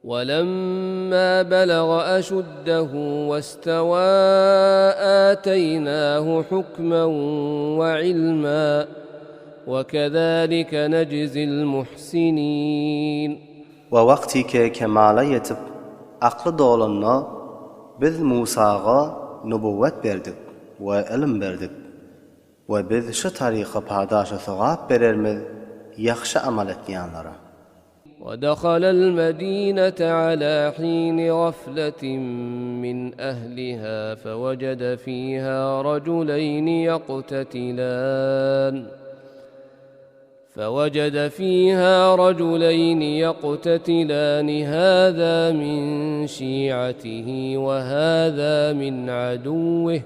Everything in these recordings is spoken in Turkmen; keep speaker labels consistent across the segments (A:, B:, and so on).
A: Welemma belaga eşuddehu westewâ âteýnâhu hukmen we ilmâ we kezâlike nejzil muhsinîn.
B: We wagtyke kemala ýetip, akly dolanda, Biz Musaga nubuwwet berdik we ylym berdik. We Biz şu taryka padaşa sogap berermiz ýagşy amal etýänlara.
A: وَدَخَلَ الْمَدِينَةَ عَلَى حِينِ غَفْلَةٍ مِّنْ أَهْلِهَا فَوَجَدَ فِيهَا رَجُلَيْنِ يَقْتَتِلَانِ فَوَجَدَ فِيهَا رَجُلَيْنِ يَقْتَتِلَانِ هَذَا مِنْ شِيعَتِهِ وَهَذَا مِنْ عَدُوِّهِ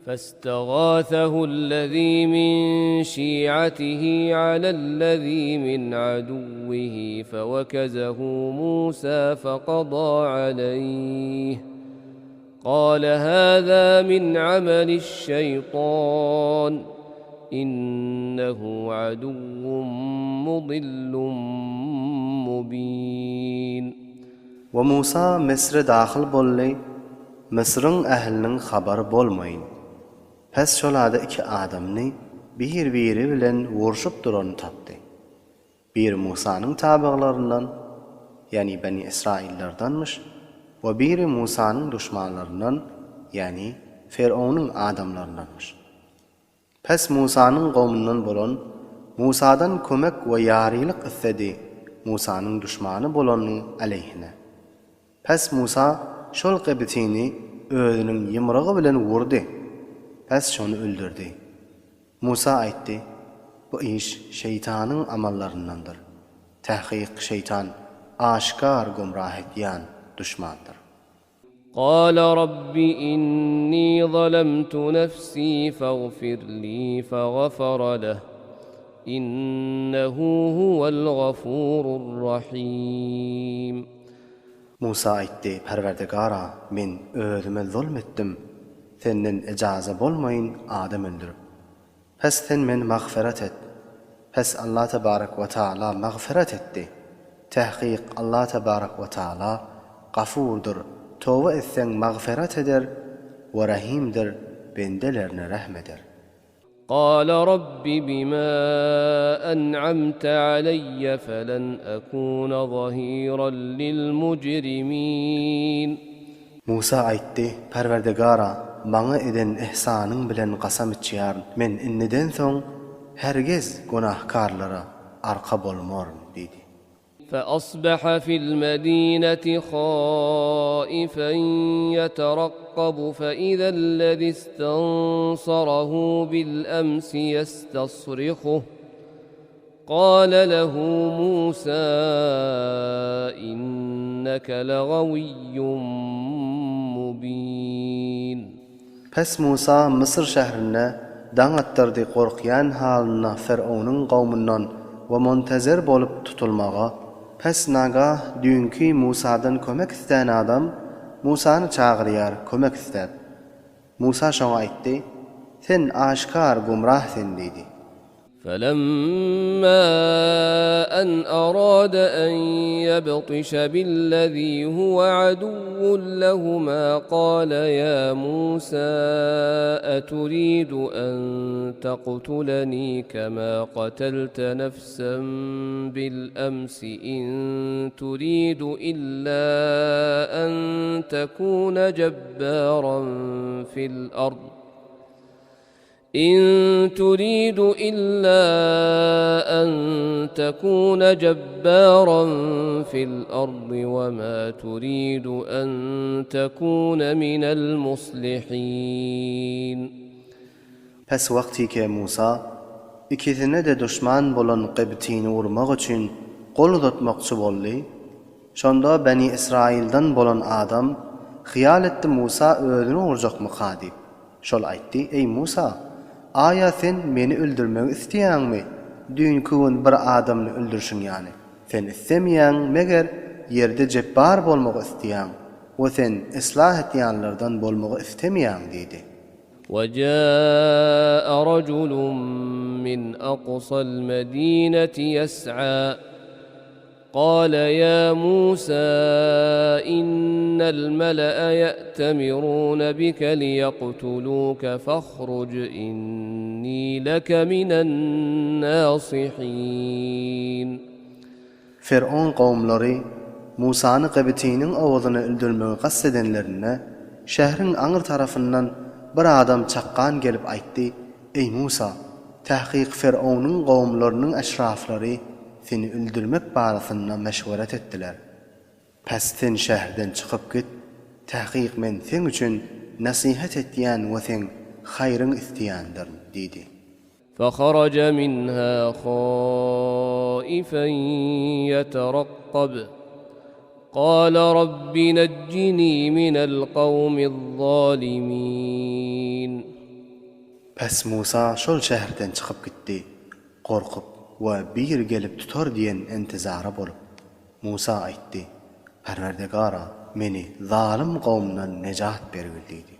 A: فاستغاثه الذي من شيعته على الذي من عدوه فوكزه موسى فقضى عليه قال هذا من عمل الشيطان إنه عدو مضل مبين
B: We Musa Misre dahyl boldy, Mysryň ähliniň habary bolmaýyn. Pes şol ada iki adamyny bir-biri bilen urşup duranyny tapdy. Biri Musanyň tabyglaryndan, ýagny Beni Ysraýyllardanmyş we biri Musanyň duşmanlaryndan, ýagny Ferownyň adamlaryndanmyş. Pes Musanyň gowmundan bolan Musadan kömek we ýarylyk isledi Musanyň duşmany bolanyň aleýhine. Pes Musa şol gybtyny özüniň ýumrugy bilen urdy. Pes şony öldürdi. Musa aýtdy, Bu iş şeýtanyň amallaryndandyr. Takyk şeýtan aşgär gümrah edýän duşmandyr.
A: قال رب إني ظلمت نفسي فاغفر لي فغفر له إنه هو الغفور الرحيم
B: Musa aýtdy, Perwerdigara, men özüme zulm etdim, Senden ejaza bolmaýyn adam öldürip. Pes Sen meni magfyrat et. Pes Allah tebarek we taala magfyrat etdi. Tahkyk Allah tebarek we taala Gafurdyr, toba etseň magfyrat eder we Rahimdir, bendelerine rehm eder.
A: قال رب بما أنعمت علي فلن أكون ظهيرا للمجرمين.
B: Musa aýtdy, Perwerdigara, maňa eden yhsanyň bilen kasam içýärin, men indiden soň hergiz günäkärlere arka bolmaryn diýdi.
A: فأصبح في المدينة خائفا يترقب فإذا الذي استنصره بالأمس يستصرخه قال له موسى إنك لغوي مبين
B: Pes Musa Müsür şährinde daň atdyrdy gorkýan halynda Ferownyň gowmundan we muntezer bolup tutulmaga. Pes nagah düýnki Musadan kömek islän adam Musany çagyrýar kömek isläp. Musa şoňa aýtdy, Sen aşkar gumrah sen diýdi.
A: فلما أن أراد أن يبطش بالذي هو عدو لهما قال يا موسى أتريد أن تقتلني كما قتلت نفسا بالأمس إن تريد إلا أن تكون جبارا في الأرض إن تريد إلا أن تكون جبارا في الأرض وما تريد أن تكون من المصلحين
B: Pes wagtyke Musa, ikisine-de duşman bolan Gybtyny urmak üçin gol uzatmakçy boldy, şonda Beni Ysraýyldan bolan adam, hyýal etdi Musa özüni urjakmyka diýip. Şol aýtdy, Eý, Musa! Aýa sen meni öldürmegi isleýäňmi, düýnki gün bir adamyny öldürişiň ýaly? Sen islemeýäň, meger, ýerde jepbar bolmagy isleýäň we sen yslah etýänlerden bolmagy islemeýäň diýdi.
A: وجاء رجل من أقصى المدينة يسعى. قال يا موسى إن الملأ يأتمرون بك ليقتلوك فاخرج إني لك من الناصحين.
B: Fergon kowumlary Musany Gybtynyň owazyna öldürmegi kast edenlerinde, şähriň aňry tarapyndan bir adam çakgan gelip aýtdy, Eý, Musa! Tahkyk Ferownyň kowumlarynyň eşraflary seni öldürmek barasynda meşweret etdiler. Pes sen şäherden çykyp git, tahkyk men seň üçin nesihat etýän we seň haýryňy isleýändirin diýdi.
A: فخرج منها خائفا يترقب قال رب نجني من القوم الظالمين.
B: Pes Musa şol şäherden çykyp gitdi, gorkup we biri gelip tutar diýen intizara bolup. Musa aýtdy, Perwerdigara, meni zalym kowumdan nejat bergil diýdi.